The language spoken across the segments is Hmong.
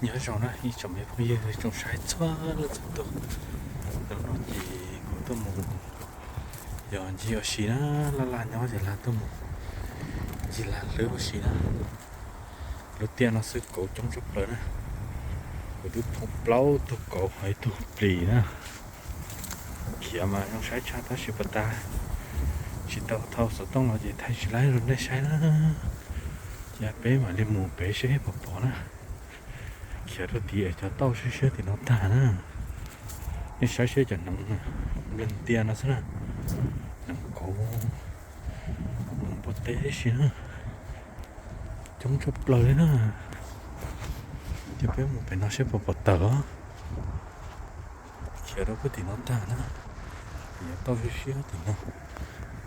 Nyob zoo na ib tsoom me phooj ywg tsoom saib txhua leej txhua tus. Hnub no ces kuv tuaj mus yos ncig ua si na, laj laj nyob ces laj tuaj mus ncig lag hlwb ua si na. Lub tiaj no xwb kauv coob tshaj plaws na. Kuv twb pom plaub tug kauv hos ib tug plis na. Khiav mas zoo saib tshaj tab sis pas tas tsis tau thau xov tooj los ces thaij tsis laib rau nej saib na. Ces peb mam li mus pem seb puas pom na. Khiav rau tid es cov tauj siab siab tim no tag na. Nej saib seb cov hneev npleeg tiaj no xwb na. Hneev kauv, hneev npua teb tib si na. Coob tshaj plaws li na. Ces peb mus pem no seb puas pom taws os. Khiav rau puag tim no tag na. Cov tauj siab siab tim no.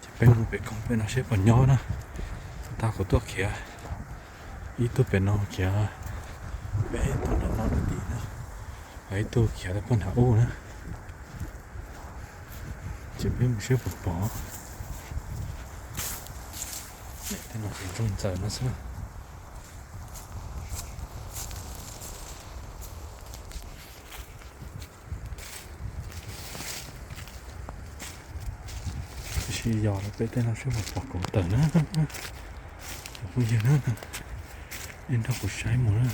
Ces peb mus pem koog pem no seb puas nyob na. Tag kuv tuaj khiav ib tug pem no, khiav peb tug nram no rau tid na, hos ib tug khiav rau puag nram ub na. Ces peb mus seb puas pom. Tej no ces ntsoog ntxaws no xwb. Tab sis yos rau pem tej no seb puas pom kauv taws na. Cov phooj ywg na, nej nrog kuv saib mus na.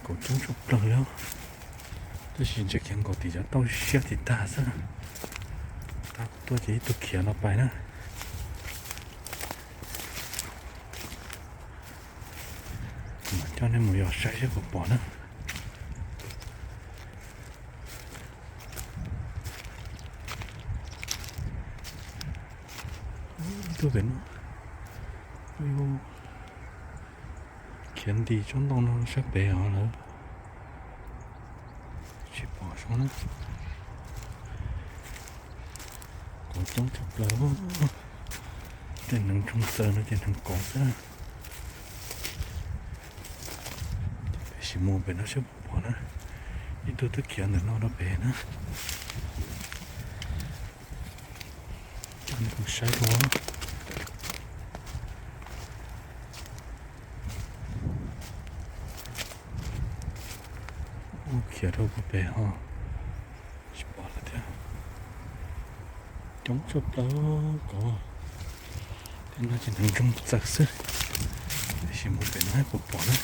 Kauv coob tshaj plaws li, tab sis ntses khiav nkaus tim cov tauj siab tim tag xwb. Tag kuv tuaj ces ib tug khiav no pais na. Mam coj nej mus yos saib seb puas pom na. Ib tug pem no, khiav nti tsob ntoo no sab pem os lawm. Tsis pom zoo na. Kauv coob tshaj plaws. Tej hneev ntsoog txaws no ces hneev kauv xwb. Peb sim mus pem no seb puas pom na. Ib tug twb khiav ntawm no rau pem na. Coj nej mus saib dua. Ub, khiav rau puag pem ho tsis pom lawm thiab. Coob tshaj plaws kauv. Tej no ces hneev ntsoog txaws xwb. Peb sim mus pem no seb puas pom na.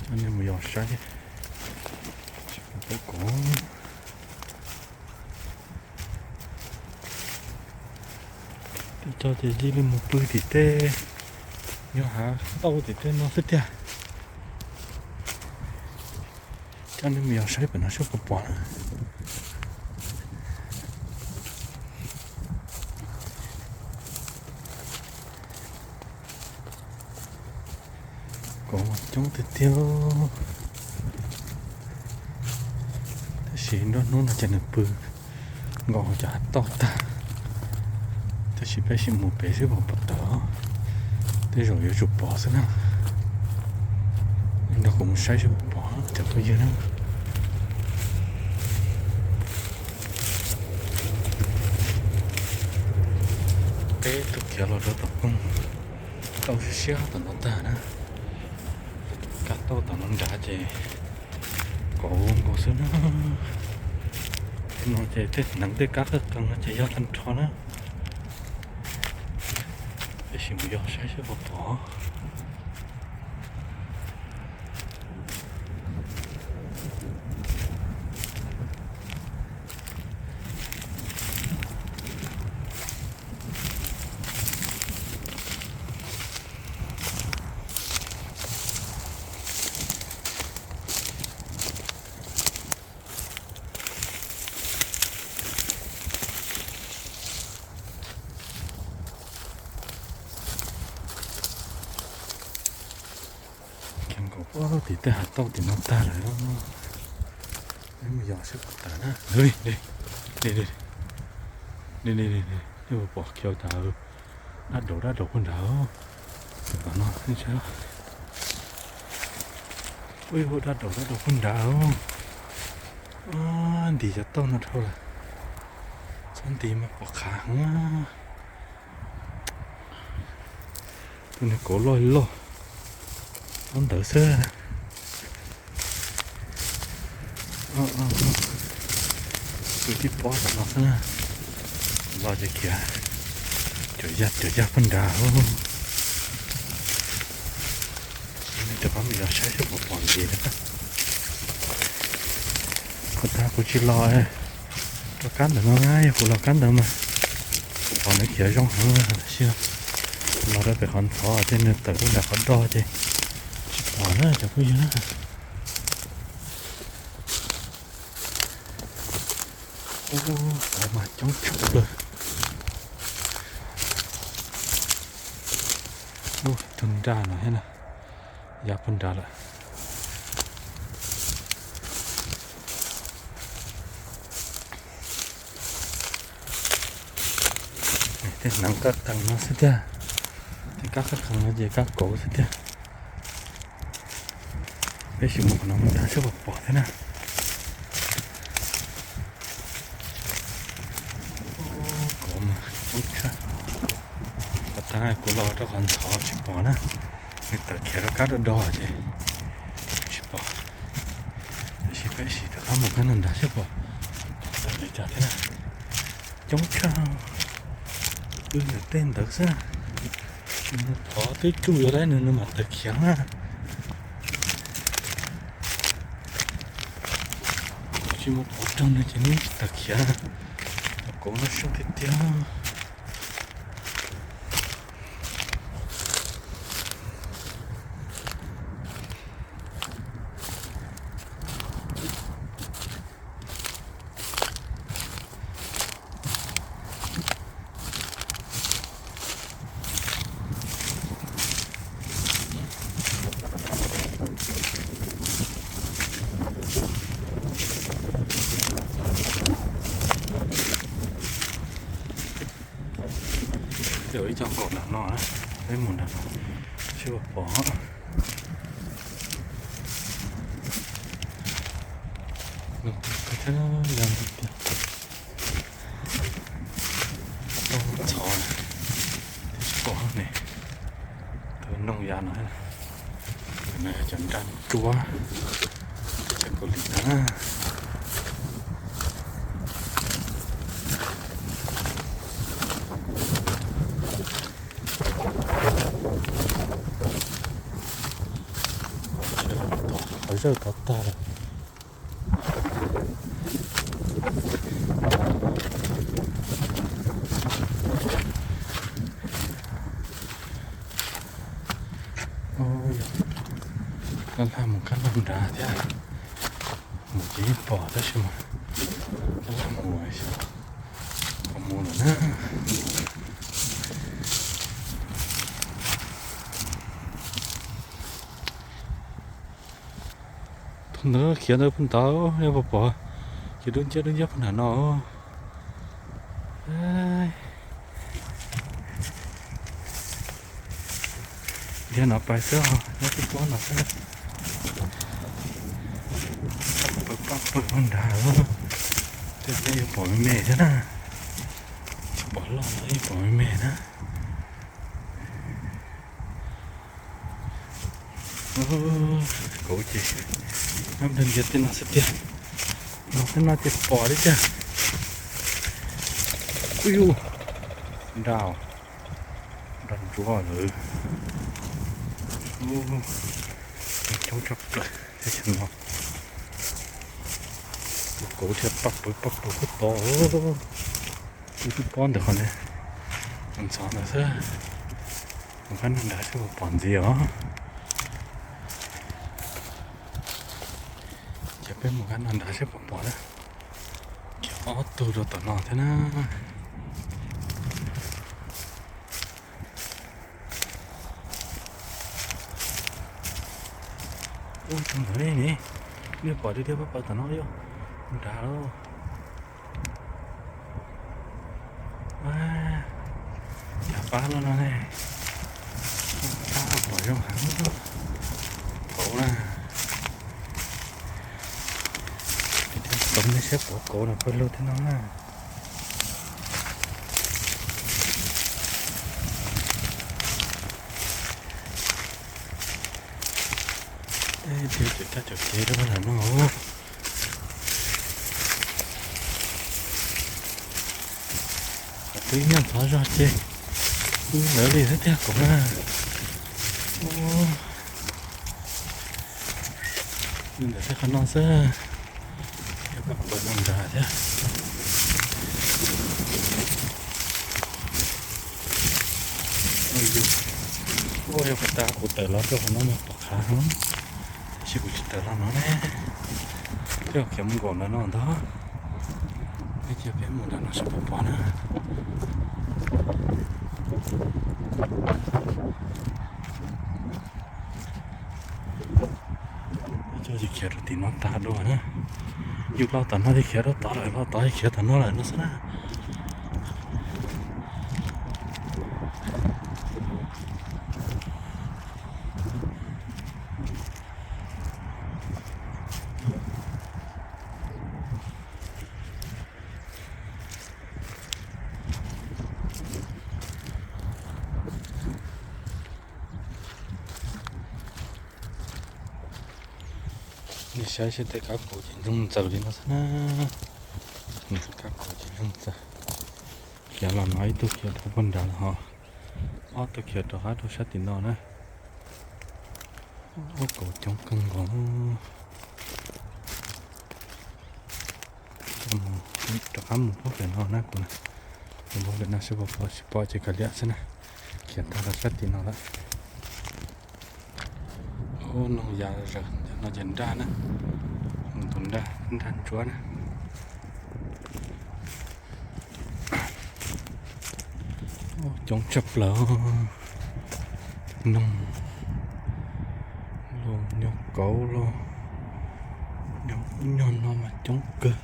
Coj nej mus yos saib seb puas pom kauv. Tej co ces cia li mus pw tim tej nyuag hav tauj tim tej no xwb tiag. Coj nej mus yos saib pem no seb puas pom na. Kauv coob tiag tiag. Tab sis nruab hnub no ces nws pw nkaus cov hav tauj tag. Tab sis peb sim mus pem seb puas pom taws. Tej zaum yuav tsum pom xwb na. Nrog kuv mus saib seb puas pom cov phooj ywg na. Peb tug khiav los rau tom koog tauj siab siab tom no tag na. Kav tauj tom no nrad ces kauv nkaus xwb na. Tej no ces tej hneev tej kab qeej qees no ces yog tag nrho na. Peb sim mus yos saib seb puas pom. Khiav nkaus puag tim tej hav tauj tim no tag lawm. Peb mus yos seb puas tawm na. Nej puas pom khiav tas dab daum dab daum puag nrad. Tom no, ua dab daum dab daum puag nrad. Nti cov tauj no dhau lawm. Txhob nti mas pom qhav heev. Nws kauv loj loj, pob ntawd xwb. Tus tib pob tom no xwb na. Los ces khiav cuam yaj cuam yaj pag nrad. Rov qab mus yos saib seb puas pom ntxiv na. Kuv tas kuv tsis los rau kab ntawm no na, yog kuv los kab ntawd mas kuv pom nws khiav zoo heev lawm, tab sis los rau pem qhov ntxhov ces nws tawm rau nram qhov do ces tsis pom na cov phooj ywg na. Ub, qhov mas coob tshaj plaws. Ub, tus nrag no thiab na, ya pag nrad lawm. Tej hneev kab qees no xwb tiag, tej kab qees no ces kab kauv xwb tiag. Peb sim mus qhov no mus nrad seb puas pom thiab na. Kauv mas coob tshaj. Qhov tag kuv los rau qhov ntxhov tsis pom na, nws tawm khiav rau kab do do ces tsis pom. Tiam sis peb sim rov qab mus kab no nrad seb puas tawm li cas thiab na. Coob tshaj, pw ntawm tej ntawd xwb. Tsis mus thov twb tsuj yuav dab nws nws mam tawm khiav na. Tsis mus thov raug nws ces nws tsis tawm khiav. Kauv no zoo tiag tiag. Yog ib co nkaum nram no, peb mus nram no seb puas pom. Ntxhov, tsis pom ne, tus noog ya no, no yog cov nrag nruab, teb chaws Kaus Lim na. Qhov zawj tod tag lawm. Laj laj mus kab noj nrad thiab. Mus ces yeej pom tab sis mas laj laj mus xyov puas mus lawm na. Tus ntawd khiav ntawd puag ntawd, yog puas pom, ces dub nciab dub nciab puag nram no. Dhia no pais xwb, nyob tib pob no xwb. Pab pawg pab pawg puag nrad, tej no yuav pom me me thiab na. Tsis pom loj los yeej pom me me na. Kauv ces nyob ntiav ntiav tej no xwb tiag. No tej no ces pom li tiag. Ub, nrag, nrag ntsuav lawm. Coob tshaj plaws teb chaws no. Tus kauv dhia paj pawv paj pawv puag tod. Tus twb pob ntawm qhov ntxhov ntawd xwb. Mus kab noj nrad seb puas pom ntxiv os. Ces peb mus kab noj nrad seb puas pom na. Khiav ob tug rau tom no thiab na. Ub, tus ntawd ne, nej pom tiag tiag pab pawv tom no yog nrad lauj. Cas pab loj no ne, pab pom zoo heev. Kauv na, tau nej saib pom kauv no pawg lug thiab no na. Cov caj cov cev rau no. Qhov twb nyob ntxhov zog ces wb lawv li xwb tiag kuv na. Ntawm tej qhov no xwb, yog koj pawg no nrad thiab. Ua yog puas tas kuv tawm los rau qhov no mas pom qhav heev, tiam sis kuv tsis tawm los no ne. Peb khiav mus nkaum ntawm no ntag, peb cia peb mus ntawm no seb puas pom na. Coj tsis khiav rau tim no tag dua na. Yus los tom no thiaj khiav rau tod lawm, los tod thiaj khiav tom no lawm no xwb na. Nej saib seb tej kab kuv ces ntsoog ntxaws li no xwb na. Kab kuv ces ntsoog ntxaws. Khiav los no ib tug khiav rau pem nrad lawm ho, ob tug khiav rov qab rau sab tim no na. Ub, kauv coob kawg nkaus. Rov qab mus puag pem no na kuv. Mus puag pem no seb puas pom, tsis pom ces kav liam xwb na. Khiav tag rau sab tim no lawm. Ub, noog ya zawm no ces nraj na. Tus nraj, nraj ntsuab na. Coob tshaj plaws. Noog los nyob kauv los nyob ub nyob no mas coob kawg.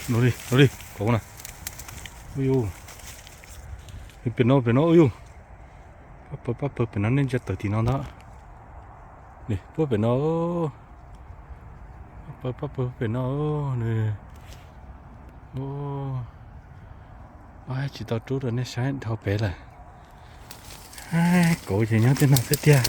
Los li, los li, kauv na. Ub yus, pem no, pem no, ub yus. Pab pawg, pab pawg pem no, nej ntsia tawm tim no ntag. Li puag pem no, pab pawg, pab pawg pem no. Tsis tau rub rau nej saib dhau pem lawm. Kauv ces nyob tej no xwb tiag.